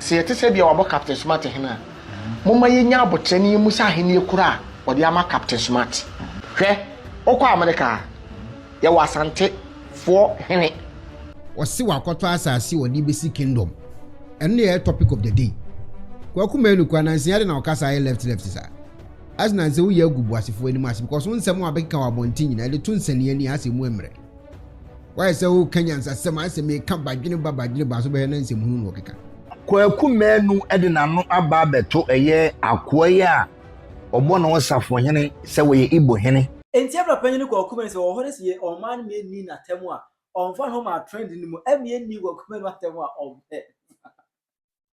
Sɛ yɛte sɛ ebia wɔabɔ Captain Smart hene a, momma yɛnya aboterɛ na yɛmmu sɛ ahennie korɔ a wɔde ama Captain Smart. Hwɛ, wokɔ Amerika a, yɛwɔ Asante foɔ hene. Ɔse wakɔtɔ asase a ɔde bɛsi kingdom. Ɛno na ɛyɛ topic of the day. Kwaku Manu koraa nansa yi adɛn na ɔkasa ayɛ left left saa? Ase nansa yi woyɛ agu boasefoɔ anim ase because wo nsɛm a wabɛkeka wɔ abɔnten nyinaa ɛde to nsania ani asɛ mu mmerɛ. Wayɛ sɛ woka nyansasɛm ayɛ sɛ meka badwene ba badwene ba so bɛhwɛ na nsɛmhunu na ɔkeka. Kwaku Manu de n'ano aba abɛto ɛyɛ akoa yi a ɔbɔ ne ho safohene sɛ ɔyɛ Igbo hene. Enti ɛberɛ a panyin Kwaku Manu sɛ ɔwɔ hɔ no sɛ yɛ ɔman no ma ɛnni n'atɛm a ɔmfa ne ho ma trend no mu ɛma ɛnni Kwaku Manu atɛm a ɔmpɛ.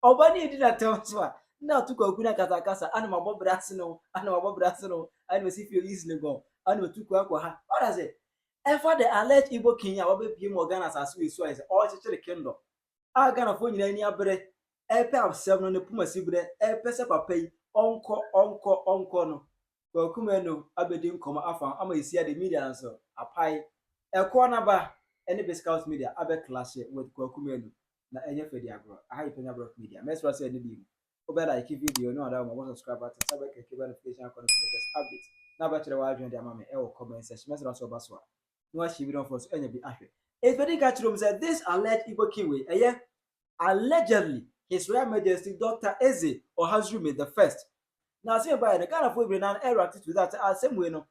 Ɔba ne ɛdi n'atɛm so a na ato Kwaku no akasakasa ana mabɔ bra ase no ana mabɔ bra ase no ana masi fie East Legon ana matu kwan akɔ ha. Ɔda sɛ ɛfa the alleged Igbo king a wabɛpie mu wɔ Ghana asase wei so a yɛ sɛ ɔrekyekyere kingdom a Ghanafoɔ nyinaa ani abere ɛrepɛ asɛm no ne poma siberɛ ɛrepɛ sɛ papa yi ɔnkɔ ɔnkɔ ɔnkɔ no Kwaku Manu abɛdi nkɔmmɔ afa ho ama yɛsi ade media no nso apae ɛkoɔ no aba ɛne Biscout Media abɛ clashe with Kwaku Manu na ɛnyɛ fɛ di agorɔ. Aha yɛ Panya Brock Media. Mɛsrɛ sɛ ɛne bi mu wobɛ like video ne wada wɔ subscribe button sɛ wobɛ click bell notification icon for latest update na wobɛkyerɛ w'adwene de ama me ɛwɔ comment section. Mɛsrɛ sɛ ɔba so a na wahyɛ video foforɔ so anya bi ahwɛ. Ɛtumi ka kyerɛ mu sɛ this alleged Igbo king wei ɛyɛ allegedly His Royal Majesty Dr. Eze Ohazurume the first. Na asɛm baeɛ no, Ghanafoɔ bebree naa ɛreact to that asɛm wei no.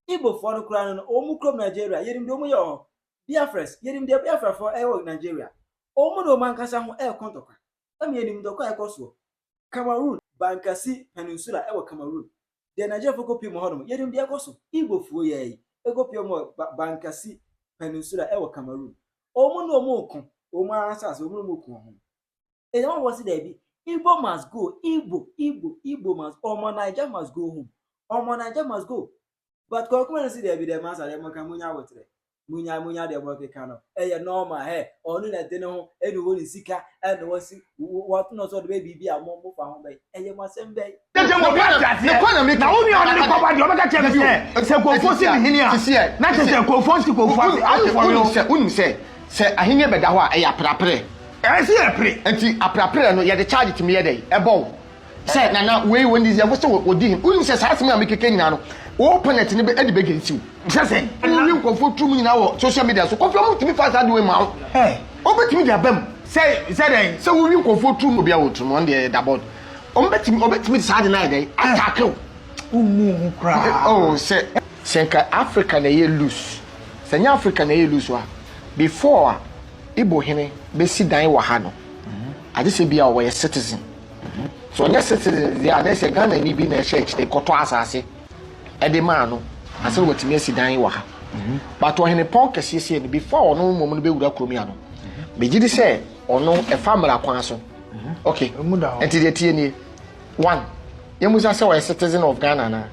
Igbofoɔ no koraa no, wɔn mu kurom Nigeria, yɛnim deɛ wɔn yɛ wɔ hɔ. Biafras, yɛnim deɛ Biafrafoɔ ɛwɔ Nigeria. Wɔn ne wɔn ankasa ho ɛrekɔ ntɔkwa. Ɛmu yɛnim ntɔkwa a ɛkɔ soɔ. Cameroon, Bakassi Peninsula ɛwɔ Cameroon. Deɛ Nigeriafoɔ kɔpie mu hɔnom, yɛnim deɛ ɛkɔ so. Igbofoɔ yɛ yi, ɛkɔpie mu wɔ Bakassi Peninsula ɛwɔ Cameroon. Wɔn ne wɔn reko, wɔn asase, wɔn ne wɔn reko wɔn ho. Ɛyɛ wɔn wɔ se daabi, Igbo must go, Igbo, Igbo, Igbo must, Omo Naija must go home. Omo Naija must go. But Kwaku Manu si daabi dɛ masa deɛ mo ka munya abotrɛ. Munya munya deɛ mo keka no. Ɛyɛ normal hɛ. Ɔno na ɛde ne ho ɛna ɔwɔ ne sika ɛna wɔsi wɔto no so ɔde bɛ biribi a mo mo fa ho bɛyi. Ɛyɛ mo asɛm bɛyi. Tete mo bi ate aseɛ na wo nua ɔde ne kɔba deɛ ɔbɛka kyerɛ me sɛ sɛ kɔnfoɔ si ne hene a na kyerɛ sɛ kɔnfoɔ nsi kɔnfoɔ ase ase for real. Wonim sɛ sɛ ahenni bɛda hɔ a ɛyɛ apreaprɛ. Ɛyɛ sɛ yɛpere. Nti apreaprɛ no yɛde charge tumi yɛ dɛn ɛbɔ wo sɛ nana wei wɔn di yɛfo sɛ wɔdi hene. Wonim sɛ saa asɛm a mekeka nyinaa no wo opponent no bɛ ɛde bɛ against wo. Sɛ sɛ. Woyi nkurɔfoɔ turum nyinaa wɔ social media so kɔfi ɔmo tumi fa saa de wei ma wo. Wobɛtumi de aba mu. Sɛ sɛ dɛn. Sɛ woyi nkurɔfoɔ turum obi a wɔ turum ɔno deɛ ɛda bɔd. Ɔmo bɛtumi ɔbɛtumi de saa de no ayɛ dɛn attack wo. Wommu wo ho koraa. Oh sɛ sɛ nka Africa na ɛyɛ loose sɛ nyɛ Africa na ɛyɛ loose a before a Igbo hene bɛsi dan wɔ ha no agye sɛ bi a ɔyɛ citizen. So ɔnyɛ citizen deɛ a na sɛ Ghana ni bi na ɛhyɛ akyire kɔtɔ asase ɛde maa no ansa na watumi asi dan wɔ ha. But ɔhene pɔn kɛseɛ sei no before ɔno mmom no bɛwura kurom yi ano megye di sɛ ɔno ɛfa mmara kwan so. Okay, nti deɛ tie nie. One, yɛmusa sɛ ɔyɛ citizen of Ghana anaa?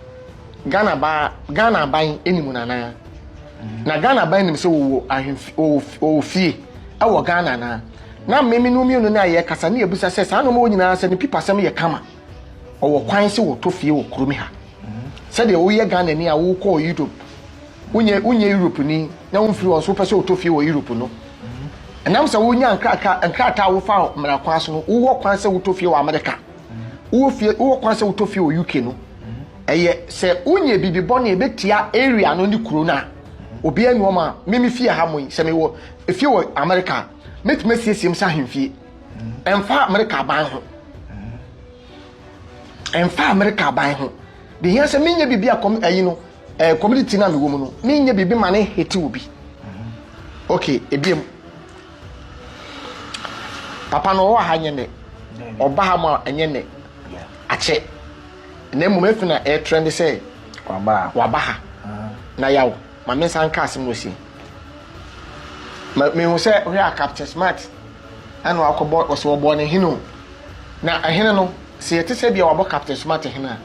Ghana ba Ghana aban anim no anaa? Na Ghana aban nim sɛ wɔwɔ ahemfi wɔwɔ wɔwɔ fie ɛwɔ Ghana anaa? Na mmemme no mmienu no a yɛkasa ne yɛbusa sɛ saa nneɛma wɔ nyinaa sɛ ne pipasɛm yɛ kama. Ɔwɔ kwan sɛ wɔtɔ fie wɔ kurom ha. Sɛdeɛ woyɛ Ghana ni a wokɔɔ Europe, wonyɛ wonyɛ Europe ni na womfiri hɔ nso wopɛ sɛ wotɔ fie wɔ Europe no. Ɛnam sɛ wonya nkrataa nkrataa a wofa mmara kwan so no, wowɔ kwan sɛ wotɔ fie wɔ America. Wowɔ fie wowɔ kwan sɛ wotɔ fie wɔ UK no. Ɛyɛ sɛ wonyɛ biribi bɔne a ɛbɛtia area no ne kuro no a, obiara nni hɔ ma me me fie ha mo yi, sɛ mewɔ efie wɔ America a, mɛtumi asiesie mu sɛ ahemfie. Ɛmfa America aban ho. Ɛmfa America aban ho. De hia sɛ menyɛ biribi a kɔm ayi no, eh, community no a mewɔ mu no, menyɛ biribi ma ne hete obi. Okay, ebiem. Papa no ɔwɔ ha nyɛ nɛ. Ɔba ha mu a ɛnyɛ nɛ. Akyɛ. Na mmom efi na ɛtrend sɛ waba ha. Na yaw, ma me nsa nka asɛm no sie. Ma mehu sɛ hwɛ a Captain Smart ɛna wakɔbɔ ɔsɛ wɔbɔ ne hene o. Na ɛhene no, sɛ yɛte sɛ bia wabɔ Captain Smart hene a,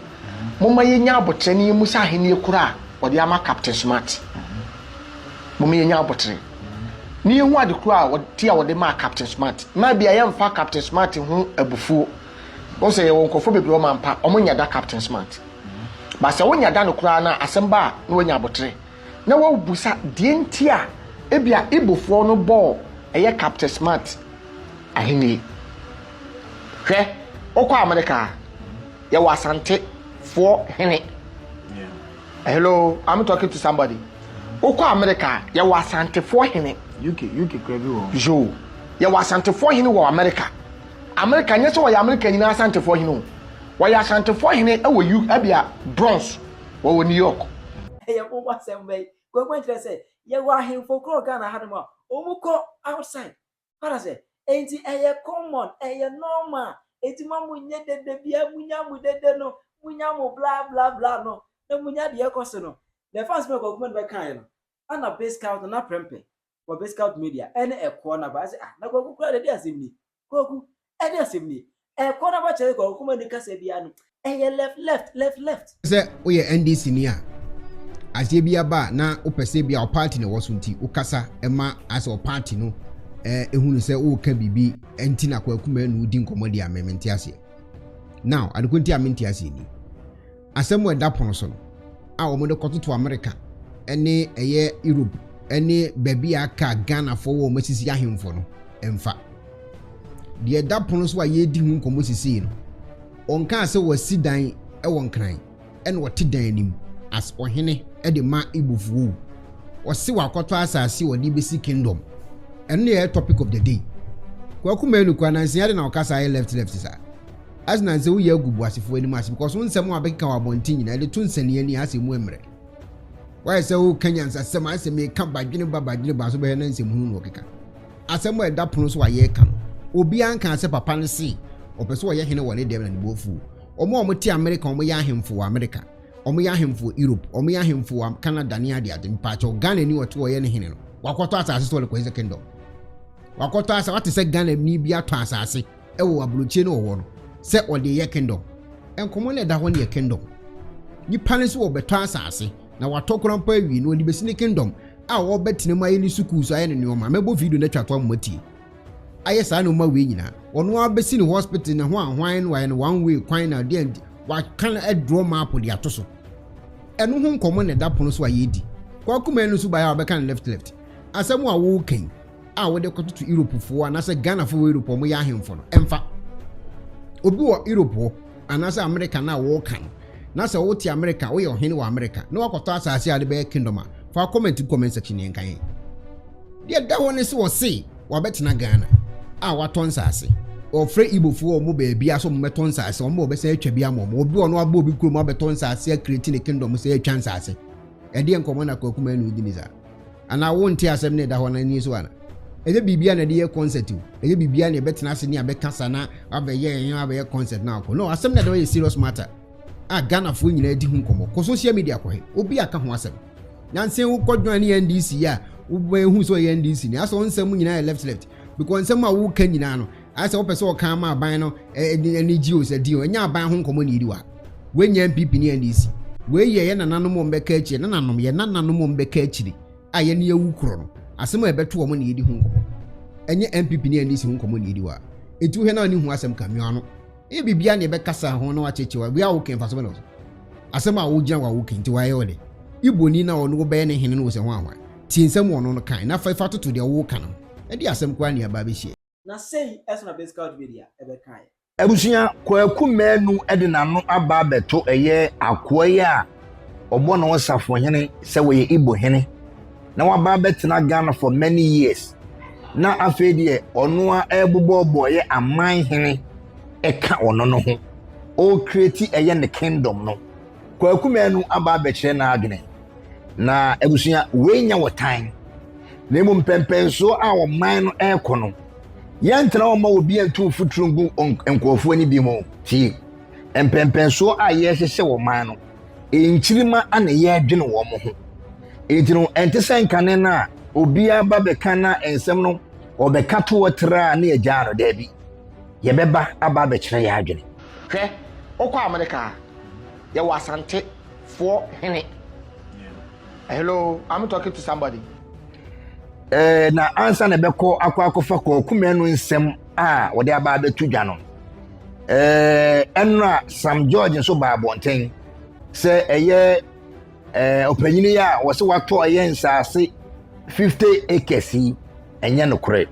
momma yɛnya abotrɛ ne yɛmu sɛ ahennie koro a wɔde ama Captain Smart. Momma yɛnya abotrɛ. Ne yɛhu ade koro a wɔte a wɔde maa Captain Smart. Mmaa bi a yɛmfa Captain Smart ho abufuo. Wɔn sɛ yɛwɔ nkurɔfoɔ bebree wɔn ampa, wɔn nya da Captain Smart. Ba sɛ wonya da no koraa na asɛm ba a na wanya abotrɛ. Na wabusa deɛ nti a ebia Igbofoɔ no bɔɔ ɛyɛ Captain Smart ahennie. Hwɛ, wokɔ America a, yɛwɔ Asante foɔ hene. Hello, I'm talking to somebody. Wokɔ America a, yɛwɔ Asantefoɔ hene. UK, UK kura bi wɔ hɔ. Yo, yɛwɔ Asantefoɔ hene wɔ America. America nyɛ sɛ wɔyɛ America nyinaa Asantefoɔ hene o. Wɔyɛ Asantefoɔ hene wɔ U, ɛbia Bronx, wɔwɔ New York. Ɛyɛ nwonwa asɛm bɛn? Kwaku kyerɛ sɛ yɛwɔ ahemfo korɔ Ghana hanom a wɔn kɔ outside. Wate ase? Enti ɛyɛ common, ɛyɛ normal. Enti ma mo nyɛ dede bia, munya mo dede no, munya mo bla bla bla no, na munya deɛ ɛkɔ so no. Na ɛfa nsɛm a Kwaku Manu bɛkaeɛ no, ana Biscout Nana Prempeh wɔ Biscout Media ɛne ɛkoɔ no aba sɛ ah na Kwaku koraa deɛ ɛde asɛm ni. Kwaku, ɛde asɛm nie. Ɛkɔ na bɛkyerɛ Kwaku Manu kasa biara no, ɛyɛ left left left left. Sɛ woyɛ NDC ni a, aseɛ bi aba a na wopɛ sɛ bi a party na ɛwɔ so nti wokasa ma asɛ party no ehunu sɛ woka biribi nti na Kwaku Manu di nkɔmmɔ di a me mente aseɛ. Now, adeko nti a mente aseɛ ni. Asɛm a ɛda pono so no a wɔde kɔtoto Amerika ne ɛyɛ Europe ne baabi a aka Ghanafoɔ wɔ wɔn asisi ahemfo no mfa. Deɛ ɛda pono so a yɛredi ho nkɔmmɔ sisii no, ɔnkaa sɛ wasi dan wɔ Nkran ɛna ɔte dan anim as ɔhene de ma Igbofoɔ o. Ɔse wakɔtɔ asase a ɔde bɛsi kingdom. Ɛno na ɛyɛ topic of the day. Kwaku Manu kura nansa ade na ɔkasa ayɛ left left saa. As nansa woyɛ agu boasefoɔ anim ase because wo nsɛm a bɛkeka wɔ abɔnten nyinaa ɛde to nsania ani asɛ mu mmerɛ. Wayɛ sɛ woka nyansasɛm ayɛ sɛ meka badwene ba badwene ba so bɛhwɛ na nsɛm hunu na ɔkeka. Asɛm a ɛda pono so a yɛreka no, obiara nkaa sɛ papa no se ɔpɛ sɛ ɔyɛ hene wɔ ne dɛm na ne bo afuw. Wɔn a wɔte Amerika, wɔyɛ ahemfo wɔ Amerika, wɔyɛ ahemfo wɔ Europe, wɔyɛ ahemfo wɔ Canada ne adeade. Mpaakyɛw, Ghanani ɔte hɔ ɔyɛ ne hene no, wakɔtɔ asase sɛ ɔde kɔyɛ sɛ kingdom. Wakɔtɔ asase, wate sɛ Ghanani bi atɔ asase wɔ aburokyire no ɔwɔ no sɛ ɔde yɛ kingdom. Nkɔmmɔ no ɛda hɔ no yɛ kingdom. Nipa no sɛ wɔbɛtɔ asase na watɔ koraa mpo awie na ɔde bɛsi ne kingdom a ɔbɛtena mu ayɛ ne sukuu so ayɛ ne nneɛma. Mɛbɔ video no atwa to ama moatie. Ayɛ saa nneɛma wei nyinaa. Ɔno ara bɛsi ne hospital ne ho ahwan no wayɛ no one way kwan na deɛ nti waka no draw map de ato so. Ɛno ho nkɔmmɔ na ɛda pono so a yɛredi. Kwaku Manu nso baeɛ a ɔbɛka no left left. Asɛm a woreka yi a wode kɔtoto Europefoɔ anaasɛ Ghanafoɔ wɔ Europe a wɔyɛ ahemfo no, ɛmfa. Obi wɔ Europe hɔ anaasɛ America no a wɔreka no, na sɛ wote America, woyɛ ɔhene wɔ America, na wakɔtɔ asase a wode bɛyɛ kingdom a, fa comment gu comment section yɛn nka yɛn. Deɛ ɛda hɔ ne sɛ ɔse wabɛtena Ghana a watɔ nsase. Ɔfrɛ Igbofoɔ wɔn baabi a sɛ wɔn bɛtɔ nsase, wɔn bɛ wɔbɛsan atwa bi ama wɔn. Obi ɔno abɔ obi kurom abɛtɔ nsase akreati ne kingdom sɛ atwa nsase. Ɛdeɛ nkɔmmɔ na Kwaku Manu di ne saa. Anaa wonte asɛm no ɛda hɔ no ani so ana? Ɛnyɛ biribiara na ɛde yɛ concert o. Ɛnyɛ biribiara na ɛbɛtena ase ne abɛkasa na abɛyɛ ɛyɛ abɛyɛ concert na akɔ. No, asɛm no ɛda hɔ yɛ serious matter a Ghanafoɔ nyinaa di ho nkɔmmɔ. Kɔ social media kɔhwɛ. Obi aka ho asɛm. Nansa wokɔ join ne NDC a wobɛhu sɛ ɔyɛ NDC ni. Asɛ nsɛm nyinaa yɛ left left. Because nsɛm a woka nyinaa no, ayɛ sɛ wopɛ sɛ ɔka ama aban no ani gye o sɛ di o. Ɛnyɛ aban ho nkɔmmɔ na yɛdi wɔ ha. Wei nyɛ NPP ne NDC. Wei yɛ yɛ nananom a wɔbɛka akyire, nananom, yɛ nananom a wɔbɛka akyire a yɛne awu korɔ no. Asɛm a ɛbɛto wɔn na yɛdi ho nkɔmmɔ. Ɛnyɛ NPP ne NDC ho nkɔmmɔ na yɛdi wɔ ha. Enti wohwɛ na wone ho asɛm ka, mia ano. Ɛnyɛ biribiara na yɛbɛkasa ho na wakyerɛkyerɛ wa. Wei a woka mfaso bɛn na wɔ so? Asɛm a wogyina hɔ a woka nti wayɛ wo dɛ. Iboni na ɔno wobɛyɛ ne hene no wɔ sɛ ho ahwan. Tie nsɛm ɔno no kae na fa fa toto deɛ woka no ho. Ɛde asɛm koraa ne aba abɛhyia. Na sei ɛso na Biscout Media ɛbɛkaeɛ. Abusua, Kwaku Manu de n'ano aba abɛto ɛyɛ akoa yi a ɔbɔ ne ho safohene sɛ wɔyɛ Igbo hene na waba abɛtena Ghana for many years na afei deɛ ɔno a ɛrebobɔbɔ ɛyɛ aman hene ɛka ɔno no ho ɔrekreti ɛyɛ ne kingdom no. Kwaku Manu aba abɛkyerɛ n'adwene na abusua wei nya wɔ tan na mmom mpɛmpɛnsoɔ a ɔman no ɛrekɔ no yɛntena hɔ ma obi nto mfuturo ngu nkurɔfoɔ no bi ho tie mpɛmpɛnsoɔ a yɛrehyehyɛ wɔ man no nkyirima ana yɛredwene wɔn ho nti no ɛnte sɛ nkane no a obiara ba bɛka na nsɛm no ɔbɛka to hɔ traa ne agyaa no daabi yɛbɛba aba abɛkyerɛ yɛn adwene. Hwɛ, wokɔ Amerika a, yɛwɔ Asante foɔ hene. Hello, I'm talking to somebody. Eh, na ansa na ɛbɛkɔ akɔ akɔfa Kwaku Manu nsɛm a wɔde aba abɛto dwa no, eh, ɛnora Sam George nso baa abɔnten sɛ ɛyɛ eh, ɔpanyini yi a wɔsɛ watɔ ɛyɛ nsaase 50 acres yi ɛnyɛ nokorɛ.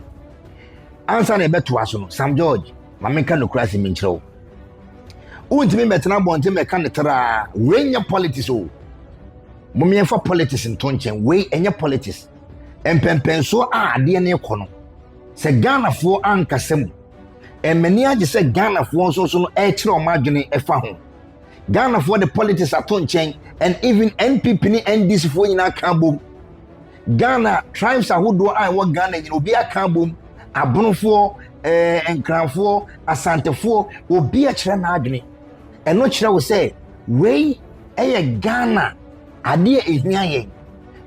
Ansa na ɛbɛtoa so no, Sam George. Ma menka nokorɛ asɛm nkyerɛ wo. Wontumi mmɛtena abɔnten mmɛka no traa. Wei nyɛ politics o. Momeɛmfa politics nto nkyɛn. Wei ɛnyɛ politics. Mpɛmpɛnsoɔ a adeɛ no rekɔ no, sɛ Ghanafoɔ ankasa mu, ɛmani agye sɛ Ghanafoɔ nso so no ɛrekyerɛ wɔn adwene ɛfa ho. Ghanafoɔ de politics ato nkyɛn and even NPP ne NDC foɔ nyinaa ka abom. Ghana tribes ahodoɔ a ɛwɔ Ghana nyina obi aka abom. Abonofoɔ, Nkranfoɔ, Asantefoɔ, obi ɛkyerɛ n'adwene. Ɛno kyerɛ wo sɛ wei ɛyɛ Ghana adeɛ ehia yɛn.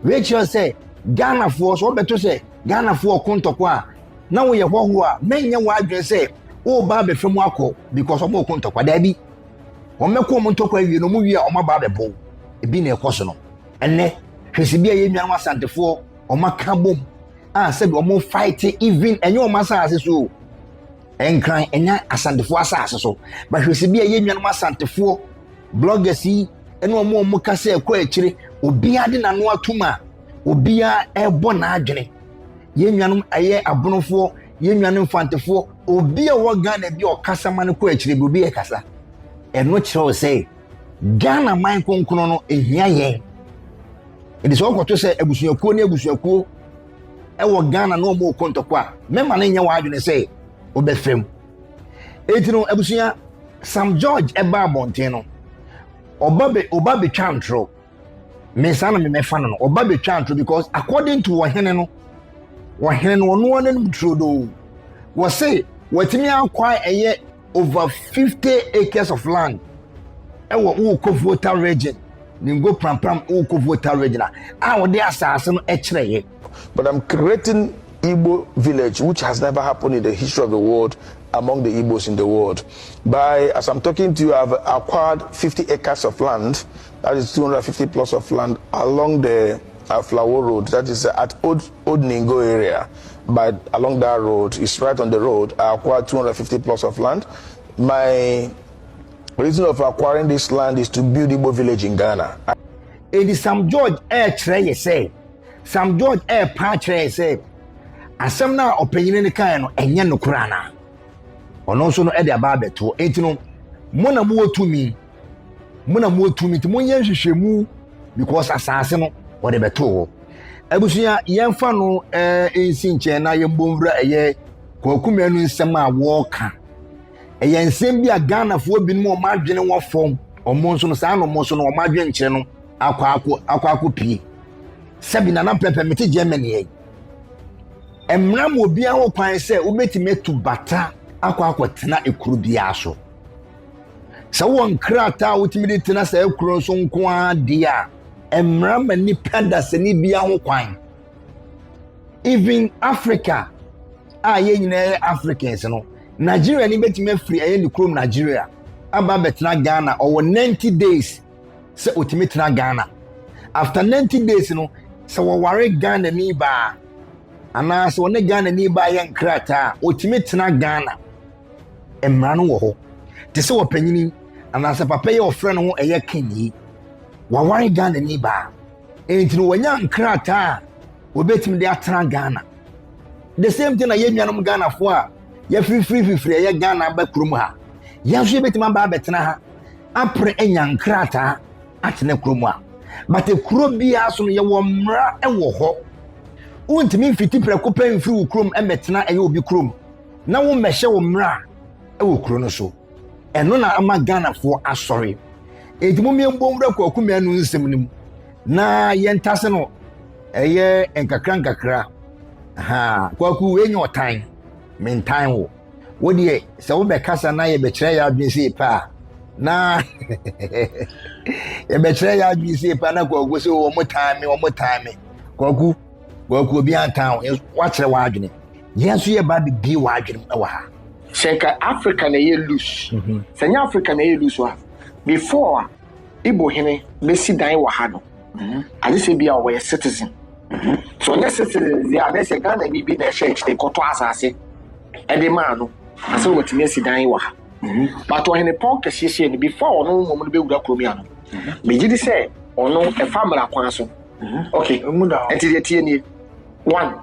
Wei kyerɛ sɛ Ghanafoɔ so wɔbɛto sɛ Ghanafoɔ ɔko ntɔkwa a na woyɛ hɔhoɔ a mɛnyɛ w'adwene sɛ woba abɛfɛ mu akɔ because ɔmo ɔko ntɔkwa. Daabi. Wɔn bɛkɔ wɔn ntɔkwa awie no, wɔn wie a wɔn aba abɛbɔ ebi na ɛkɔ so no. Ɛnɛ hwɛ sɛ bi a yɛn nuanom Asantefoɔ wɔn aka bom a sɛbi wɔn fight even ɛnyɛ wɔn asase so o. Nkran ɛnyɛ Asantefoɔ asase so, but hwɛ sɛ bi a yɛn nuanom Asantefoɔ bloggers yi ɛne wɔn a wɔn kasa ɛkɔ akyire, obiara de n'ano atum a obiara ɛrebɔ n'adwene. Yɛn nuanom ɛyɛ Abonofoɔ, yɛn nuanom Mfantefoɔ, obi a ɔwɔ Ghana bi a ɔkasa ma no kɔ akyire bi, obi yɛ kasa. Ɛno kyerɛ wo sɛ Ghana man kronkron no ehia yɛn. Ɛde sɛ ɔkɔto sɛ abusuakuo ne abusuakuo ɛwɔ Ghana na wɔn rekɔ ntɔkwa a, mɛma no nyɛ w'adwene sɛ ɔbɛfam. Eti no abusua, Sam George ɛba abɔnten no, ɔba betwa ntorɔ. Me saa na mɛfa no, ɔba betwa ntorɔ because according to ɔhene no, ɔhene no ɔno n'anim turodoo. Wɔse wɔatumi akwa ɛyɛ over 50 acres of land ɛwɔ wokɔ Volta Region, Ningo Prampram wokɔ Volta Region a wɔde asase no ɛkyerɛ yɛ. But I'm creating Igbo village, which has never happened in the history of the world among the Igbos in the world. By, as I'm talking to you, I've acquired 50 acres of land, that is 250 plots of land along the Aflao Road, that is at Old Ningo area. But along that road, it's right on the road, I acquired 250 plots of land. My reason of acquiring this land is to build Igbo village in Ghana. Edi Sam George ɛɛkyerɛ yɛ sɛ, Sam George ɛɛpa akyerɛ yɛ sɛ asɛm no a ɔpanyin no kae no ɛnyɛ nokorɛ anaa? Ɔno nso no ɛde aba abɛtoɔ. Enti no mo na mowɔ tumi, mo na mowɔ tumi, nti monyɛ nhwehwɛmu because asase no wɔde bɛtoo hɔ. Abusua, yɛmfa no nsi nkyɛn na yɛmbɔ nwura ɛyɛ Kwaku Manu nsɛm a wɔreka. Ɛyɛ nsɛm bi a Ghanafoɔ binom wɔn adwene wɔ fam, wɔn nso no saa na wɔn nso no wɔn adwene nkyerɛ no akɔ pie. Sɛbi nana pɛpɛ mete Germany yɛ. Mmara ma obiara ho kwan sɛ wobɛtumi atu bata akɔtena ekuro biara so. Sɛ wowɔ nkrataa a wotumi de tena saa ekuro nso nko ara deɛ a, mmara ma nipa dasani biara ho kwan. Even Africa a yɛn nyinaa yɛ Africans no, Nigeria ni bɛtumi afiri ɛyɛ ne kurom Nigeria aba abɛtena Ghana. Ɔwɔ 90 days sɛ otumi tena Ghana. After 90 days no, sɛ wɔware Ghana ni baa anaa sɛ ɔne Ghana ni baa yɛ nkrataa a, otumi tena Ghana. Mmara no wɔ hɔ. Te sɛ ɔpanyini anaasɛ papa yi a ɔfrɛ no ho ɛyɛ king yi, waware Ghana ni baa. Enti no wanya nkrataa a wɔbɛtumi de atena Ghana. The same thing na yɛn nuanom Ghanafoɔ a yɛfirifiri fifiri ɛyɛ Ghana aba kurom ha. Yɛn nso yɛbɛtumi aba abɛtena ha apere anya nkrataa atena kurom ha. But kuro biara so no yɛwɔ mmara wɔ hɔ. Wontumi mfiti prɛko pɛ mfiri wo kurom mmɛtena ɛyɛ obi kurom na wommɛhyɛ wo mmara wɔ kuro no so. Ɛno na ama Ghanafoɔ asɔre. Enti mo mmea mbɔ nwura Kwaku Manu nsɛm no mu na yɛntase no ɛyɛ nkakra nkakra. Ha, Kwaku wei nyɛ ɔtan, mentan wo. Wo deɛ sɛ wobɛkasa na yɛbɛkyerɛ yɛ adwene sɛ pɛ a na yɛbɛkyerɛ yɛ adwene sɛ pɛ na Kwaku sɛ wɔn tan me, wɔn tan me. Kwaku, Kwaku obi antan wo, wakyerɛ w'adwene. Yɛn nso yɛba bebie w'adwene mu wɔ ha. Sɛ nka Africa na ɛyɛ loose, sɛ nyɛ Africa na ɛyɛ loose a, before a Igbo hene bɛsi dan wɔ ha no, agye sɛ bi a ɔyɛ citizen. So ɔnyɛ citizen deɛ a, na sɛ Ghana ni bi na ɛhyɛ akyire kɔtɔ asase ɛde maa no, asɛ wɔtumi asi dan wɔ ha. But ɔhene pɔn kɛseɛ hyɛ no before ɔno mmom no bɛwura kurom yi ano. Megye di sɛ ɔno ɛfa mmara kwan so. Okay, nti deɛ tie nie. One,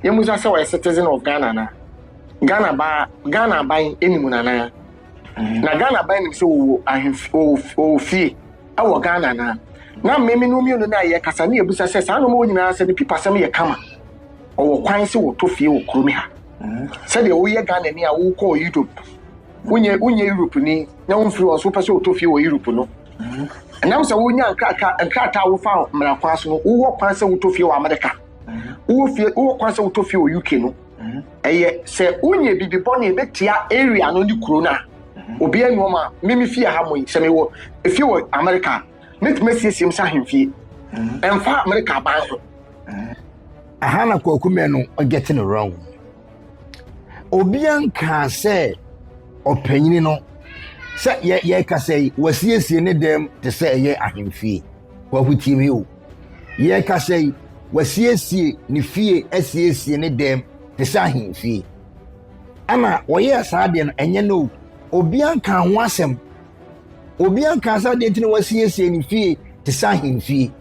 yɛmusa sɛ ɔyɛ citizen of Ghana na. Ghana ba Ghana aban anim nana. Na Ghana aban nim sɛ wɔwɔ ahemf wɔwɔ wɔwɔ fie ɛwɔ Ghana anaa. Na mmemme no mmienu no a yɛkasa ne yɛbusa sɛ saa nneɛma wɔ nyinaa sɛ ne pipasɛm yɛ kama. Ɔwɔ kwan sɛ wɔtɔ fie wɔ kurom ha. Sɛdeɛ woyɛ Ghana ni a wokɔɔ Europe, wonyɛ Europe ni na womfiri hɔ nso wopɛ sɛ wotɔ fie wɔ Europe no. Ɛnam sɛ wonya nkrataa a wofa mmara kwan so no, wowɔ kwan sɛ wotɔ fie wɔ America. Wowɔ kwan sɛ wotɔ fie wɔ UK no. Ɛyɛ sɛ wonyɛ biribi bɔne ɛbɛtia area no ne kuro no a, obiara nni hɔ ma me me fie ha mo yi, sɛ mewɔ efie wɔ America a, mɛtumi asiesie m sɛ ahemfie. Ɛmfa America aban ho. Aha na Kwaku Manu getting it wrong. Obiara nkaa sɛ ɔpanyini no sɛ yɛ yɛkasa yi wasiesie ne dɛm te sɛ ɛyɛ ahemfie. Kwaku tie mi o. Yɛkasa yi wasiesie ne fie asiesie ne dɛm te sɛ ahemfie. Ɛna wɔyɛɛ saa deɛ no ɛnyɛ no o. Obiara nkaa ho asɛm. Obiara nkaa sɛ adeɛ nti na wasiesie ne fie te sɛ ahemfie.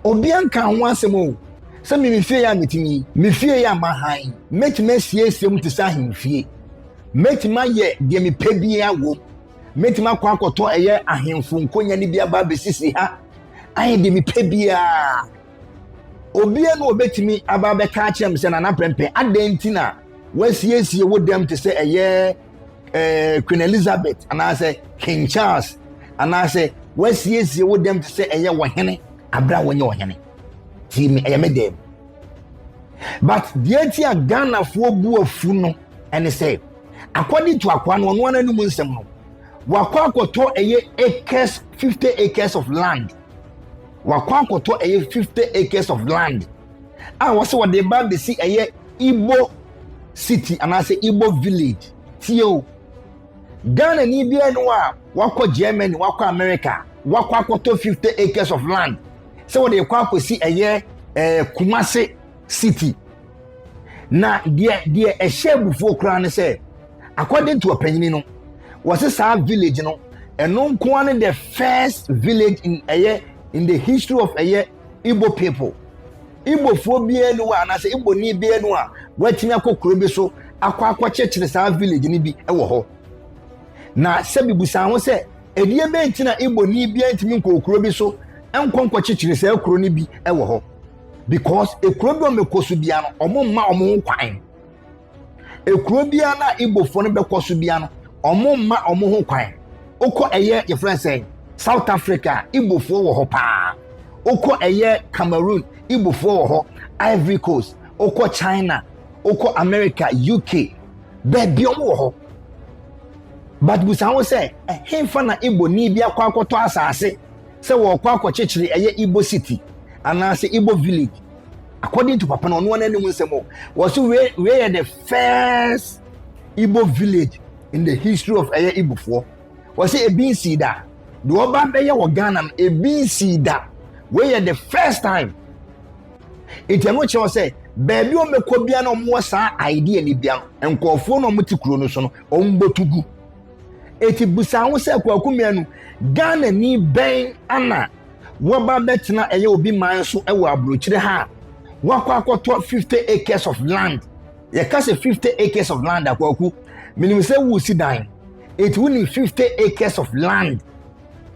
Obiara nkaa ho asɛm o. Sɛ me me fie a metumi yi, me fie a mahan, mɛtumi asiesie mu te sɛ ahemfie. Mɛtumi ayɛ deɛ mepɛ biara wɔ mu. Mɛtumi akɔ akɔtɔ ɛyɛ ahemfo nkonnwa no bi aba abɛsisi ha ayɛ deɛ mepɛ biara. Obiara na obɛtumi aba abɛka akyerɛ me sɛ Nana Prɛmpɛ, adɛn nti na wasiesie wo dɛm te sɛ ɛyɛ Queen Elizabeth anaasɛ King Charles anaasɛ wasiesie wo dɛm te sɛ ɛyɛ wɔhene abere a wɔnyɛ ɔhene. Tie me, ɛyɛ me dɛm. But deɛ nti a Ghanafoɔ bu afu no ɛne sɛ according to akoa no ɔno ara n'anum nsɛm no wakɔ akɔtɔ ɛyɛ acres 50 acres of land. Wakɔ akɔtɔ ɛyɛ 50 acres of land a wɔsɛ wɔde ba abɛsi ɛyɛ Igbo city anaasɛ Igbo village. Tie o, Ghana ni biara no a wakɔ Germany, wakɔ America, wakɔ akɔtɔ 50 acres of land sɛ wɔde kɔ akɔsi ɛyɛ Kumasi city. Na deɛ ɛhyɛ abufuo koraa ne sɛ according to ɔpanyini no wɔse saa village no ɛno nko ara ne the first village in ɛyɛ in the history of ɛyɛ Igbo people. Igbofoɔ biara no a anaasɛ Igboni biara no a watumi akɔ kuro bi so akɔ akɔkyekyere saa village no bi wɔ hɔ. Na sɛ bibusa ho sɛ ɛdeɛ bɛn nti na Igboni biara ntumi nkɔ kuro bi so nkɔ nkɔkyekyere saa kuro no bi wɔ hɔ, because ekuro bi a wɔbɛkɔ so biara no wɔn mma wɔn ho kwan. Ekuro biara na Igbofoɔ no bɛkɔ so biara no wɔn mma wɔn ho kwan. Wokɔ ɛyɛ yɛfrɛ sɛ South Africa, Igbofoɔ wɔ hɔ paa. Wokɔ ɛyɛ Cameroon, Igbofoɔ wɔ hɔ. Ivory Coast, wokɔ China, wokɔ America, UK, baabi wɔn wɔ hɔ. But busa ho sɛ ɛhefa na Igboni bi akɔ akɔtɔ asase sɛ wɔkɔ akɔkyekyere ɛyɛ Igbo city anaasɛ Igbo village. According to papa no ɔno n'anim nsɛm o, wɔso wei yɛ the first Igbo village in the history of ɛyɛ Igbofoɔ. Wɔsɛ ebi nsii da. Deɛ ɔba bɛyɛ wɔ Ghana no ebi nsii da. Wei yɛ the first time. Nti ɛno kyerɛ sɛ baabi a wɔbɛkɔ bia na wɔwɔ saa idea ni bia no, nkurɔfoɔ na wɔte kuro no so no wɔn bɔtu gu. Eti busa ho sɛ Kwaku Mmienu, Ghana ni bɛn ana wɔba bɛtena ɛyɛ obi man so ɛwɔ aburokyire ha a wakɔ akɔtɔ 50 acres of land. Yɛka sɛ 50 acres of land akwaku, menim sɛ wusi dan. Eti wonim 50 acres of land,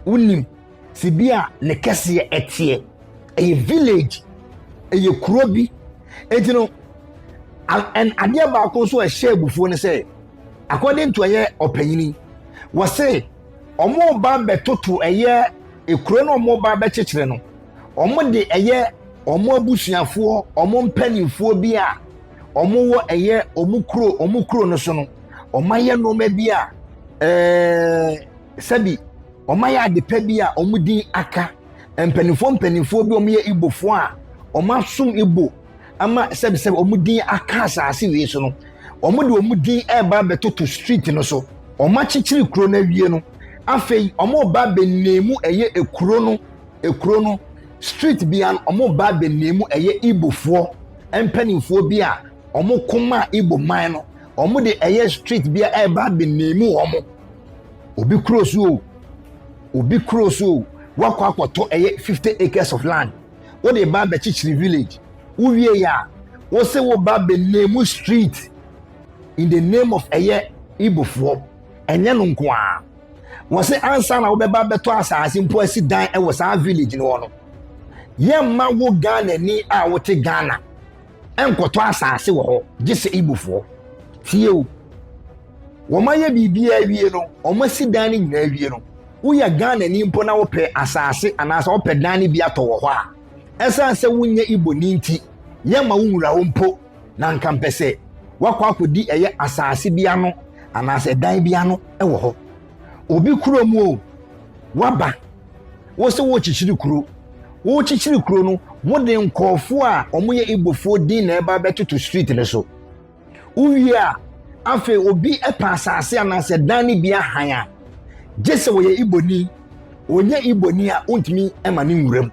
wonim si bi a ne kɛseɛ ɛteɛ. Ɛyɛ village, ɛyɛ kuro bi. Eti no adeɛ baako nso a ɛhyɛ abufuo ne sɛ according to ɛyɛ ɔpanyini, wɔse ɔmo ba bɛtoto ɛyɛ ekuro no ɔmo ba bɛkyekyere no, ɔmo de ɛyɛ ɔmo abusuafoɔ, ɔmo mpanimfoɔ bi a ɔmo wɔ ɛyɛ ɔmo kuro no so no, ɔmo ayɛ nneɛma bi a sɛbi ɔmo ayɛ adepa bi a ɔmo din aka mpanimfoɔ bi a ɔmo yɛ Igbofoɔ a ɔmo asom Igbo ama sɛbi ɔmo din aka asase wei so no, ɔmo de ɔmo din ɛreba abɛtoto street no so. Ɔmo akyekyere kuro no awie no, afei ɔmo ba abɛnemu ɛyɛ ekuro no street bia no, ɔmo ba abɛnemu ɛyɛ Igbofoɔ mpanimfoɔ bi a ɔmo kɔma Igbo man no, ɔmo de ɛyɛ street bi a ɛreba abɛnemu wɔn. Obi kuro so o, obi kuro so o, wakɔ akɔtɔ ɛyɛ 50 acres of land, wode ba abɛkyekyere village, wowie yɛ a wosɛ wo ba abɛnemu street. in the name of ɛyɛ Igbofoɔ. Ɛnyɛ no nko ara. Wɔse ansa na wobɛba abɛtɔ asase mpo asi dan wɔ saa village no hɔ no, yɛmma wo Ghanani a wote Ghana nkɔtɔ asase wɔ hɔ gye sɛ Igbofoɔ. Tie o. Wɔayɛ biribiara awie no, wɔasi dan no nyinaa awie no, woyɛ Ghanani mpo na wopɛ asase anaasɛ wopɛ dan no bi atɔ wɔ hɔ a, ɛsiane sɛ wonyɛ Igboni nti, yɛmma wo nwura hɔ mpo na nka mpɛ sɛ woakɔ akɔdi ɛyɛ asase bi ano anaasɛ dan bi ano wɔ hɔ. Obi kurom o, woaba, wo sɛ worekyekyere kuro. Worekyekyere kuro no, wode nkurɔfoɔ a wɔyɛ Igbofoɔ din na ɛba bɛtoto street no so. Wowie a, afei obi pɛ asase anaasɛ dan no bi ahan a, gye sɛ wɔyɛ Igboni. Ɔnyɛ Igboni a, wontumi ma ne nwura mu.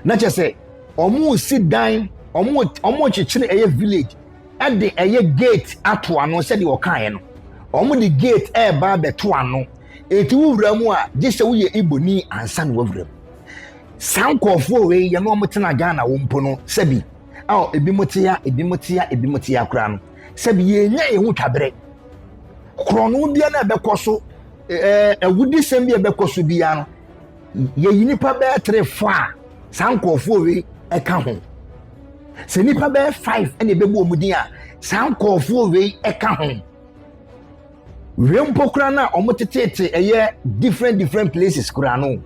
Na kyerɛ sɛ, wɔresi dan, wɔrekyekyere ɛyɛ village de ɛyɛ gate ato ano sɛdeɛ ɔkaeɛ no. Wɔde gate ɛreba abɛto ano. Enti wowura mu a, gye sɛ woyɛ Igboni ansa na woawura mu. Saa nkurɔfoɔ wei yɛne wɔn tena Ghana wo mpo no, sɛbi, a ebi mo te ya, ebi mo te ya, ebi mo te ya koraa no, sɛbi yɛnya yɛn ho twaberɛ. Korɔno biara na ɛbɛkɔ so, ɛɛ awudisɛm bi a ɛbɛkɔ so biara no, yɛyi nipa bɛyɛ tere fo a saa nkurɔfoɔ wei ɛka ho. Sɛ nipa bɛyɛ five ɛna ɛbɛbu wɔn din a, saa nkurɔfoɔ wei ɛka ho. Wei mpo koraa no a wɔteteete ɛyɛ different different places koraa no.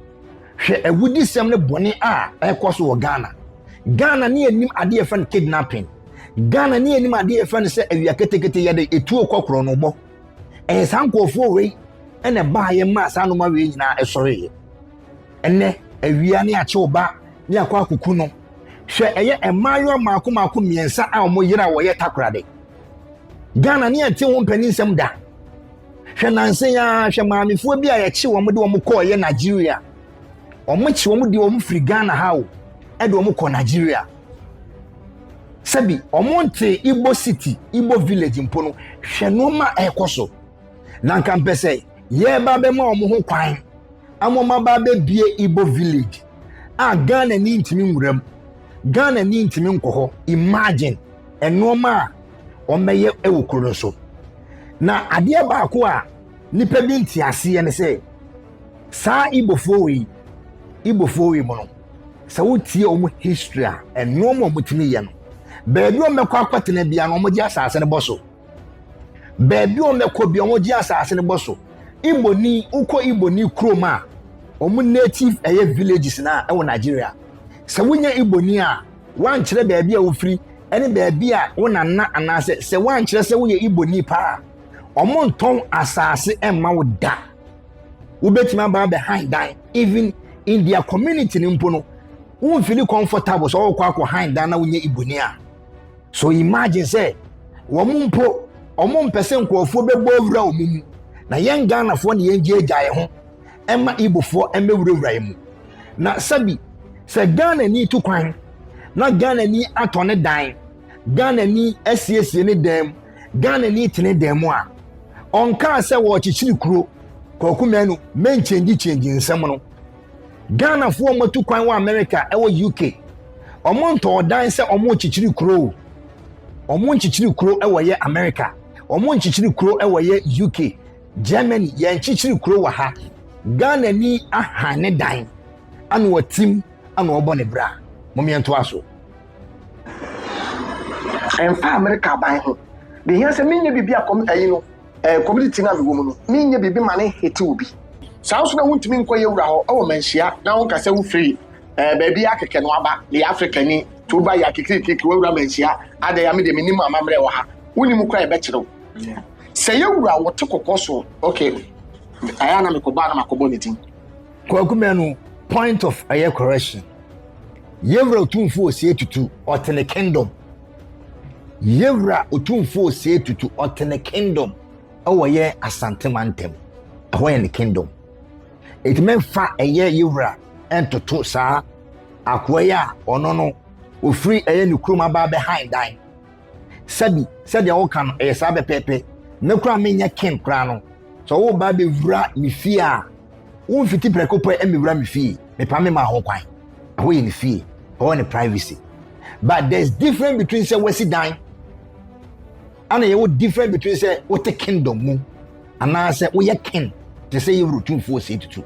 Hwɛ awudisɛm ne bɔne a ɛrekɔ so wɔ Ghana. Ghana ne anim adeɛ yɛfrɛ no kidnapping. Ghana ne anim adeɛ yɛfrɛ no sɛ awia ketekete yɛde etuo kɔ korɔ no bɔ. Ɛyɛ saa nkurɔfoɔ wei ɛna ɛbaayɛ maa saa nnoɔma wei nyinaa ɛsɔreeɛ. Ɛnɛ awia ne akyew ba ne akɔ akuku no. Hwɛ ɛyɛ mmaayewa mmaako mmaako mmiɛnsa a wɔn yere a wɔyɛ takoradi. Ghana ne yɛnte ho mpaninsɛm da. Hwɛ nansa yi ara, hwɛ maamefoɔ bi a yɛkye wɔn de wɔn kɔɔyɛ Nigeria. Wɔn kye wɔn de wɔn firi Ghana ha o, ɛde wɔn kɔ Nigeria. Sɛbi wɔn nte Igbo city, Igbo village mpo no, hwɛ nneɛma a ɛrekɔ so. Na nka mpɛ sɛ yɛreba bɛma wɔn ho kwan ama wɔn aba abɛbie Igbo village a Ghana ni ntumi nwura mu, Ghana ni ntumi nkɔ hɔ. Imagine nneɛma a wɔbɛyɛ wɔ kuro no so. Na adeɛ baako a nipa bi nte aseɛ ne sɛ saa Igbofoɔ wei, Igbofoɔ wei mu no, sɛ wotie wɔn history a, nneɛma a wɔtumi yɛ no, baabi a wɔbɛkɔ akɔtena bia no, wɔgye asase no bɔ so. Baabi a wɔbɛkɔ bia wɔgye asase no bɔ so. Igboni, wokɔ Igboni kurom a, wɔn native ɛyɛ villages na ɛwɔ Nigeria. Sɛ wonyɛ Igboni a, woankyerɛ baabi a wofiri ne baabi a wo nana anaasɛ sɛ woankyerɛ sɛ woyɛ Igboni paa a, wɔntɔn asase mma wo da. Wobɛtumi aba abɛhan dan even in their community no mpo no, womfili comfortable sɛ wɔkɔ akɔ han dan na wonyɛ Igboni a. So imagine sɛ wɔn mpo wɔn mpɛ sɛ nkurɔfoɔ bɛbɔ awura wɔn mu na yɛn Ghanafoɔ ne yɛn gyaagyaa yɛn ho ɛma Igbofoɔ mmɛwurawura yɛn mu. Na sɛbi sɛ Ghanani tu kwan na Ghanani atɔ ne dan, Ghanani asiesie ne dan mu, Ghanani te ne dan mu a, ɔnkaa sɛ wɔrekyekyere kuro. Kwaku Manu, mɛnkyɛngyi kyɛngyi nsɛm no. Ghanafoɔ a wɔatu kwan wɔ America ɛwɔ UK, wɔn ntɔɔ dan sɛ wɔrekyekyere kuro o. Wɔn nkyekyere kuro ɛwɔ yɛ America, wɔn nkyekyere kuro ɛwɔ yɛ UK. Germany yɛn kyikyiri kuro wɔ ha. Ghana ni ahan ne dan ana ɔtim ana ɔbɔ ne bra. Mom yɛn toa so. Ɛmfa America aban ho. Deɛ ehia sɛ menyɛ biribi a kɔm ɛyi no ɛɛ community no a mewɔ mu no menyɛ biribi ma ne hete obi. Saa nso na wontumi nkɔ yɛ wura hɔ ɛwɔ manhyia na wonka sɛ wofiri ɛɛ baabi a kɛkɛ no aba meyɛ Africa ni nti woba yɛ akekirikiriki wawura manhyia adɛn a me deɛ menim amammerɛ wɔ ha wonim koraa yɛbɛkyerɛ wo. Sɛ yɛ wura wɔte kɔkɔɔ so okay ayɛ a na mekɔbɔ a na makɔbɔ ne din. Kwaku Manu point of ɛyɛ correction Yɛwura Otumfoɔ Osei Tutu ɔte ne kingdom Yɛwura Otumfoɔ Osei Tutu ɔte ne kingdom ɛwɔ yɛ Asante mantam ɛhɔ yɛ ne kingdom eti mɛmfa ɛyɛ yɛwura ɛntoto saa akoa yi a ɔno no ofiri ɛyɛ ne kurom aba abɛhan dan Sɛbi, sɛdeɛ woka no, ɛyɛ saa pɛpɛɛpɛ. Me koraa menyɛ king koraa no, sɛ woreba abɛwura me fie a, womfiti prɛko pɛ mmɛwura me fie. Mepa me maa ho kwan. Ɛhɔ yɛ ne fie. Ɛhɔ yɛ ne privacy. But there's difference between sɛ wasi dan Ana yɛwɔ difference between sɛ wote kingdom mu anaasɛ woyɛ king te sɛ yɛwuro tumfoɔ sɛ tutu.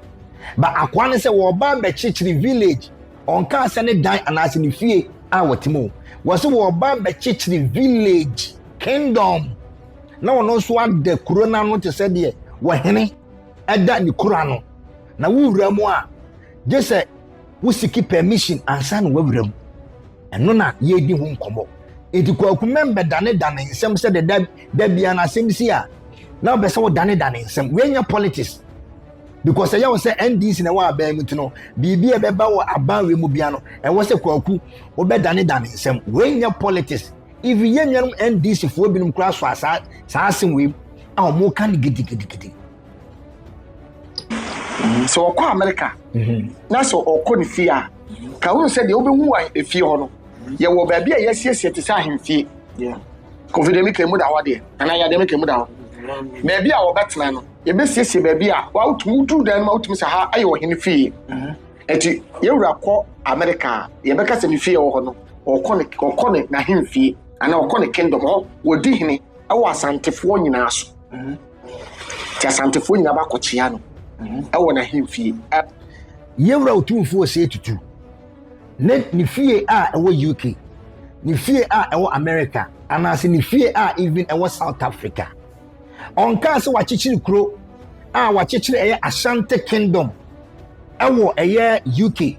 Ba akoa ne sɛ wɔba bɛkyekyere village, ɔnkaa sɛ ne dan anaasɛ ne fie a wɔte mu. Wɔsɛ wɔba bɛkyekyere village kingdom na ɔno nso ada kuro no ano te sɛ deɛ wɔhene ɛda ne kuro ano. Na wowura mu a, gye sɛ woseek permission ansa na wawura mu. Ɛno na yɛredi ho nkɔmmɔ. Nti Kwaku mɛmbɛdanedane nsɛm sɛ de da da bia no asɛm si a na wopɛ sɛ wodanedane nsɛm. Weinyɛ politics because ɛyɛ wo sɛ NDC na ɛwɔ aban mu nti no, biribi a ɛbɛba wɔ aban wei mu bia no, ɛwɔ sɛ Kwaku wobɛdanedane nsɛm. Weinyɛ politics. If yɛn nuanom NDC foɔ binom koraa so a saa asɛm wei a wɔn ka no gidigidigidi. Sɛ ɔkɔ America na sɛ ɔkɔ ne fie a, ka wohu sɛ deɛ wobɛhu wɔ efie hɔ no, yɛwɔ baabi a yɛasiesie te sɛ ahemfie. Kofi deɛ meka mu da hɔ deɛ anaa yɛ deɛ meka mu da hɔ, baabi a wɔbɛtena no, yɛbɛsiesie baabi a wotumi woduru dan no ma wotumi sɛ ha ayɛ ɔhene fie. Nti yɛwura kɔ America a, yɛbɛka sɛ ne fie wɔ hɔ no, ɔkɔ ne n'ahemfie anaa ɔkɔ ne kingdom hɔ, wɔdi hene ɛwɔ Asantefoɔ nyinaa so. Nti Asantefoɔ nyinaa bakɔkyea no ɛwɔ n'ahemfie. Yɛwura Otumfoɔ Osei Tutu ne fie a ɛwɔ UK, ne fie a ɛwɔ America, anaasɛ ne fie a even ɛwɔ South Africa, ɔnkaa sɛ wakyekyere kuro a wakyekyere ɛyɛ Ashanti Kingdom ɛwɔ ɛyɛ UK.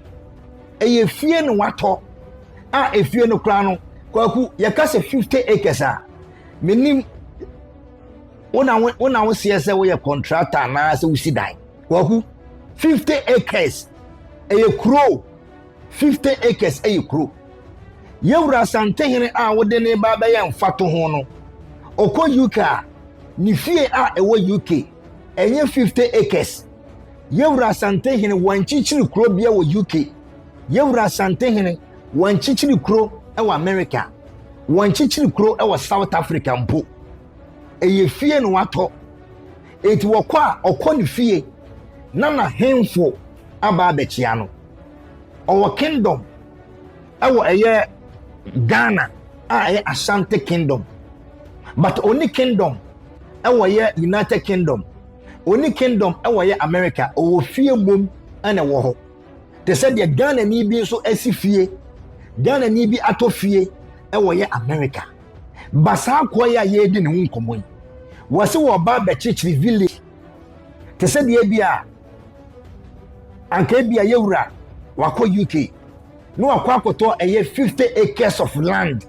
Ɛyɛ fie no watɔ a efie no koraa no, Kwaku, yɛka sɛ 50 acres a, menim wona wona woseɛ sɛ woyɛ contractor anaasɛ wosi dan. Kwaku, 50 acres ɛyɛ kuro. 50 acres ɛyɛ kuro. Yɛwura Asantehene a wode ne ba bɛyɛ mfato ho no, ɔkɔ UK a, ne fie a ɛwɔ UK ɛnyɛ 50 acres. Yɛwura Asantehene wɔnkyekyere kuro bia wɔ UK. Yɛwura Asantehene wɔnkyekyere kuro ɛwɔ America, wɔnkyekyere kuro ɛwɔ South Africa mpo. Ɛyɛ fie no watɔ. Eti wɔkɔ a, ɔkɔ ne fie na n'ahemfo aba abɛkyia no. Ɔwɔ kingdom ɛwɔ ɛyɛ Ghana a ɛyɛ Ashanti Kingdom, but oni kingdom ɛwɔ yɛ United Kingdom, oni kingdom ɛwɔ yɛ America. Ɔwɔ fie mom ɛna ɛwɔ hɔ te sɛ deɛ Ghana ni bi nso asi fie, Ghana ni bi atɔ fie ɛwɔ yɛ America. Basaa kɔɔ yi a yɛredi ne ho nkɔmmɔ yi, wɔsi wɔ ɔba abɛkyekyere village te sɛ deɛ bi a anka bi a yɛwura wakɔ UK na wakɔ akɔtɔ ɛyɛ 50 acres of land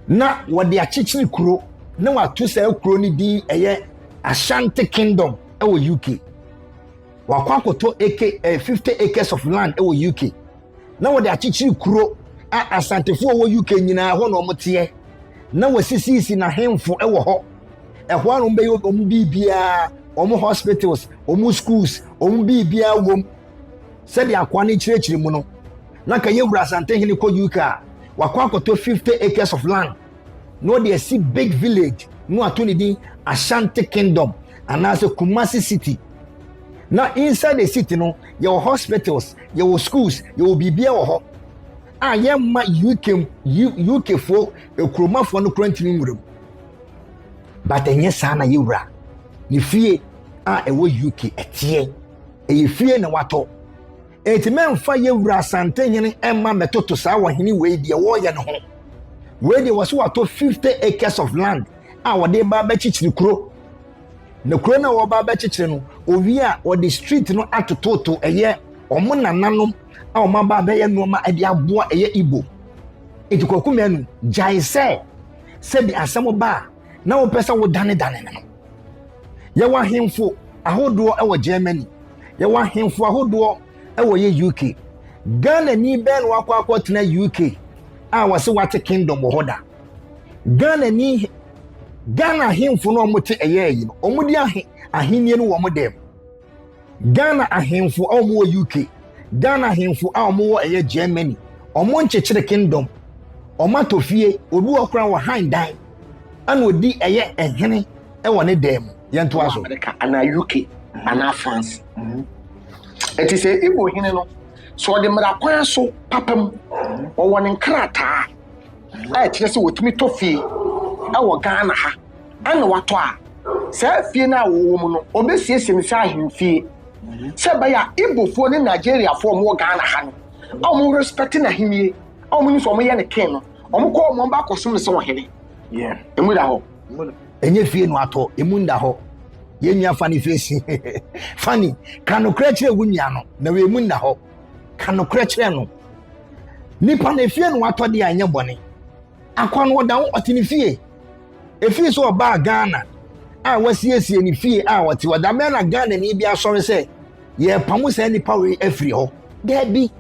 na wɔde akyekyere kuro na wato saa kuro no din ɛyɛ Ashanti Kingdom ɛwɔ UK. Wakɔ akɔtɔ eke 50 acres of land ɛwɔ UK na wɔde akyekyere kuro a Asantefoɔ wɔ UK nyinaa hɔ na wɔn teɛ na wɔsisisi n'ahemfo ɛwɔ hɔ. Ɛhɔ a wɔn bɛyɛ wɔn biribiara, wɔn hospitals, wɔn schools, wɔn biribiara wɔm. Sɛdeɛ akoa no kyerɛkyerɛ mu no, na ka yɛwura Asantehene kɔ UK a, wakɔ akɔtɔ 50 acres of land na ɔde asi big village na wato ne din Ashanti Kingdom anaasɛ Kumasi City, na inside the city no yɛwɔ hospitals, yɛwɔ schools, yɛwɔ biribiara wɔ hɔ a yɛmma UK UK foɔ ekuromafoɔ no kura ntumi nwura mu. But ɛnyɛ saa na yɛwura ne fie a ɛwɔ UK ɛteɛ. Ɛyɛ fie na watɔ. Eti mɛmfa yɛwura Asantehene ɛmma mɛtoto saa wɔhene wei deɛ wɔreyɛ no ho. Wei deɛ wɔso watɔ 50 acres of land a wɔde ba abɛkyekyere kuro, na kuro no a wɔba abɛkyekyere no, owie a, wɔde street no atototo ɛyɛ wɔn nananom a wɔn aba abɛyɛ nneɛma ɛde aboa ɛyɛ Igbo. Eti Kwaku Manu, gyae sɛ sɛbi asɛm ba a na wɔpɛ sɛ wɔdanedane no. Yɛwɔ ahemfo ahodoɔ ɛwɔ Germany, yɛwɔ ahemfo ahodoɔ ɛwɔ yɛ UK. Ghana ni bɛn na wakɔ akɔtena UK a wɔsɛ wate kingdom wɔ hɔ da? Ghana ni, Ghana ahemfo no a wɔte ɛyɛ yi no, wɔn de ahe ahenni no wɔ wɔn dɛm. Ghana ahemfo a wɔwɔ UK, Ghana ahemfo a wɔwɔ ɛyɛ Germany, wɔn nkyekyere kingdom. Wɔn atɔ fie. Obi wɔ koraa wɔ han dan ɛna odi ɛyɛ ɛhene ɛwɔ ne dan mu. Yɛn to aso. America anaa UK anaa France. Ɛti sɛ Igbo hene no sɛ ɔde mmara kwan so papa mu, ɔwɔ ne nkrataa a ɛkyerɛ sɛ wɔtumi tɔ fie. wɔ Ghana ha ɛna watɔ a, saa fie no a wɔwɔ mu no, ɔbɛsiesie no sɛ ahemfie sɛ ɛbɛyɛ a Igbofoɔ ne Nigeriafoɔ a wɔwɔ Ghana ha no a wɔn respect n'ahennie a wɔn nim sɛ wɔyɛ ne king no, wɔn kɔ wɔn ba akɔsom no sɛ ɔhene. Emu da hɔ. Ɛnyɛ fie no atɔ, emu nda hɔ. Yɛn nua Fanny Face. Fanny, ka nokorɛ kyerɛ wo nua no, na wei emu nda hɔ. Ka nokorɛ kyerɛ no. Nipa no efie no atɔ deɛ a ɛnyɛ bɔne. Akwa no ɔda ho, ɔte ne fie. Efiri sɛ ɔbaa Ghana a wasiesie ne fie a ɔte hɔ, da bɛn na Ghanani bi asɔre sɛ yɛrepamo saa nipa wei afiri hɔ? Daabi.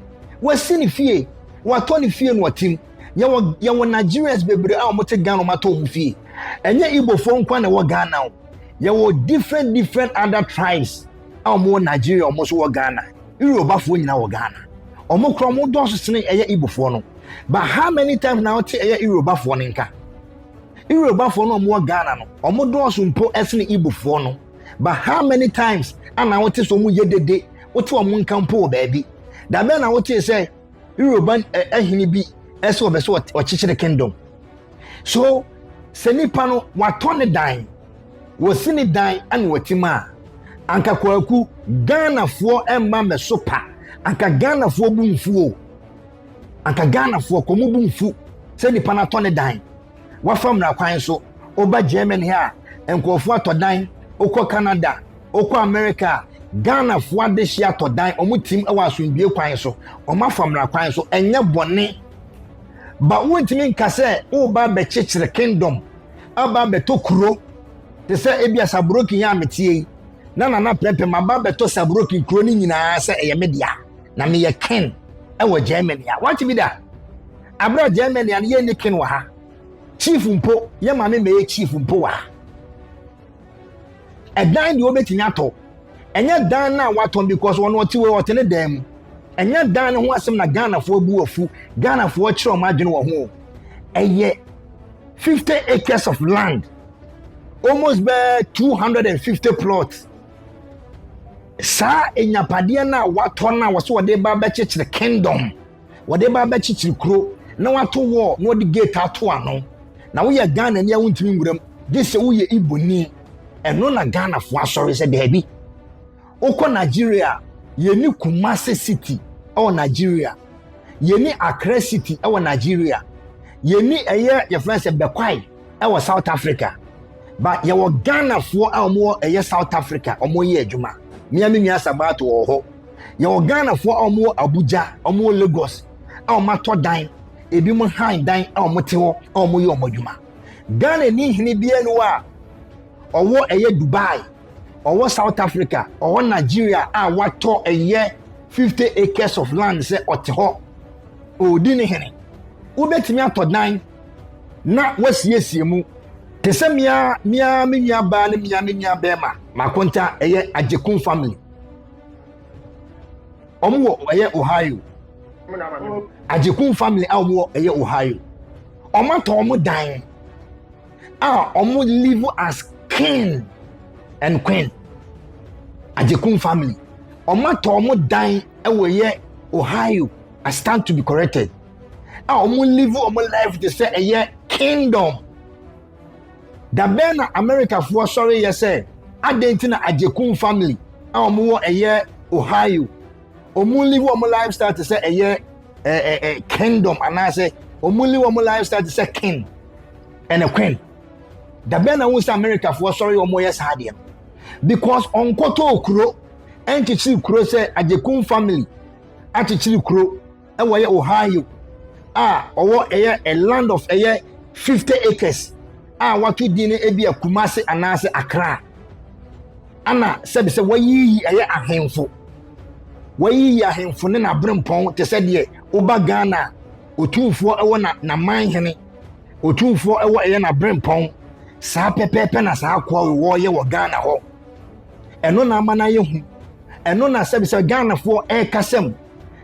Wasi ne fie, watɔ ne fie na ɔte mu. Yɛwɔ yɛwɔ Nigerians bebree a wɔte Ghana wɔatɔ wɔn fie. Ɛnyɛ Igbofoɔ nko na ɛwɔ Ghana o. Yɛwɔ different different other tribes a wɔwɔ Nigeria wɔn nso wɔ Ghana. Yorubafoɔ nyinaa wɔ Ghana. Wɔn koraa wɔn dɔɔso sene ɛyɛ Igbofoɔ no. But how many times na wote ɛyɛ Yorubafoɔ no nka? Yorubafoɔ no a wɔwɔ Ghana no, wɔn dɔɔso mpo sene Igbofoɔ no. But how many times ana wote sɛ wɔn yɛ dede, wote wɔn nka mpo wɔ baabi? Da bɛn na wotee sɛ Yoruba ahene bi sɛ wɔbɛ sɛ ɔkyekyere kingdom? So sɛ nipa no watɔ ne dan, wɔsi ne dan ɛna wɔte mu a, anka Kwaku Ghanafoɔ mma mmɛso pa, anka Ghanafoɔ bu mfuo. Anka Ghanafoɔ kɔ ɔmo bu mfu sɛ nipa no atɔ ne dan. Wafa mmara kwan so. Woba Germany ha a, nkurɔfoɔ atɔ dan. Wokɔ Canada, wokɔ America a, Ghanafoɔ adehye atɔ dan. Ɔmo tim wɔ asomdwie kwan so. Ɔmo afa mmara kwan so. Ɛnyɛ bɔne. Ba wontumi nka sɛ woba abɛkyekyere kingdom, aba abɛtɔ kuro. Te sɛ ebia Sabroki yi a meteɛ yi, na Nana Prɛmpɛ maba abɛtɔ Sabroki kuro no nyinaa sɛ ɛyɛ me dea. Na meyɛ king wɔ Germany a. Wate bi da? Abere a Germany a no yɛnni king wɔ ha. Chief mpo, yɛ maame mmɛyɛ chief mpo wɔ ha. Ɛdan deɛ wobɛtumi atɔ. Ɛnyɛ dan no a watɔn because wɔn ɔte wɔ ɔte ne dan mu. Ɛnyɛ dan no ho asɛm na Ghanafoɔ bu afu. Ghanafoɔ kyerɛ wɔn adwene wɔ ho. Ɛyɛ 50 acres of land, almost bɛɛ 250 plots. Saa enyapadeɛ no a watɔ no a wɔsɛ wɔde ba bɛkyekyere kingdom, wɔde ba bɛkyekyere kuro na wato wall na wɔde gate ato ano. Na woyɛ Ghana ni a wontumi nwura mu gye sɛ woyɛ Igbo ni. Ɛno na Ghanafoɔ asɔre sɛ daabi. Wokɔ Nigeria, yɛni Kumasi city ɛwɔ Nigeria. Yɛni Accra city ɛwɔ Nigeria. Yɛni ɛyɛ yɛfrɛ sɛ Bekwai ɛwɔ South Africa. Ba yɛwɔ Ghanafoɔ a wɔwɔ ɛyɛ South Africa wɔn yɛ adwuma. Mmea me nua Sabato wɔ hɔ. Yɛwɔ Ghanafoɔ a wɔwɔ Abuja, wɔwɔ Lagos a wɔatɔ dan, ebi mo han dan a wɔte hɔ a wɔyɛ wɔn adwuma. Ghana ni hene biara ni hɔ a ɔwɔ ɛyɛ Dubai, ɔwɔ South Africa, ɔwɔ Nigeria a watɔ ɛyɛ 50 acres of land sɛ ɔte hɔ ɔredi ne hene. Wobɛtumi atɔ dan na wasiesie mu te sɛ mmea mmea me nua baa ne mmea me nua bɛrima makonta ɛyɛ Agyekum family. Wɔn wɔ ɛyɛ Ohio. Agyekum family a wɔn wɔ ɛyɛ Ohio. Wɔn atɔ wɔn dan a wɔn live as king and queen. Agyekum family. Wɔn atɔ wɔn dan ɛwɔ ɛyɛ Ohio. I stand to be corrected. A wɔn live wɔn life te sɛ ɛyɛ kingdom. Dabɛn na Americafoɔ sɔre yɛ sɛ adan ti na Agyekum family a wɔn wɔ ɛyɛ Ohio. Wɔn live wɔn lifestyle te sɛ ɛyɛ ɛɛ ɛɛ kingdom anaasɛ wɔn live wɔn lifestyle te sɛ king and a queen. Dabɛn na wɔn sɛ Americafoɔ sɔre wɔn yɛ saa adeɛ no because ɔnkɔtɔ kuro ɛnkyekyere kuro sɛ Agyekum family akyekyere kuro ɛwɔ yɛ Ohio a ɔwɔ ɛyɛ a land of ɛyɛ 50 acres a wato din no ebi a Kumasi anaasɛ Accra ana sɛbi sɛ wɔyiyi ɛyɛ ahemfo wɔyiyi ahemfo ne n'aberempɔn te sɛ deɛ woba Ghana otumfoɔ ɛwɔ na n'aman hene otumfoɔ ɛwɔ ɛyɛ n'aberempɔn saa pɛpɛɛpɛ na saa akoa wɔyɛ wɔ Ghana hɔ. Ɛno na ama no ayɛ hu. Ɛno na sɛbi sɛ Ghanafoɔ ɛrekasa mu.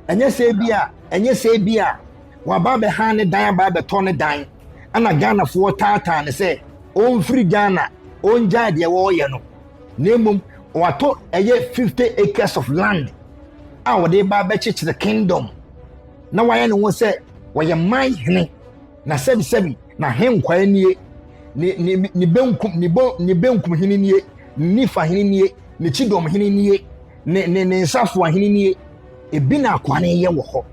Ɛnyɛ sɛ bi a ɛnyɛ sɛ bi a waba abɛhan ne dan aba abɛtɔ ne dan ɛna Ghanafoɔ taataa ne sɛ ɔmfiri Ghana ɔngyae deɛ wɔreyɛ no. Na mmom watɔ ɛyɛ 50 acres of land a wɔde ba abɛkyekyere kingdom na wayɛ ne ho sɛ wɔyɛ man hene na sɛbisɛbi na henkwae nie. Ne ne ne benkum ne bo ne benkum hene nie, ne nifa hene nie, ne kyidɔm hene nie, ne ne ne nsafoa hene nie. Ebi na akoa no yɛ wɔ hɔ.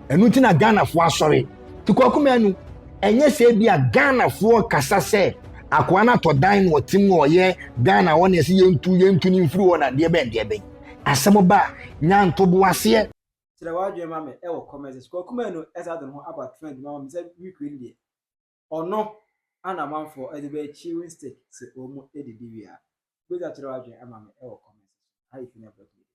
Ɛno nti na Ghanafoɔ asɔre. Nti Kwaku Manu, ɛnyɛ sɛ ebi a Ghanafoɔ kasa sɛ akoa no atɔ dan na ɔte mu a ɔyɛ Ghana hɔ na ɛsɛ yɛntu yɛntu no mfiri hɔ na deɛ bɛn deɛ bɛn. Asɛm ba a, nya ntoboaseɛ. Kyerɛ w'adwene ma me wɔ comment section. Kwaku Manu ɛsan de ne ho aba trend mu ama me sɛ week wei deɛ ɔno ana amanfoɔ de bɛyɛ chewing stick sɛ wɔn didi wie a. Wobɛtumi akyerɛ w'adwene ama me wɔ comment section. Ha yɛ Fina Black Media.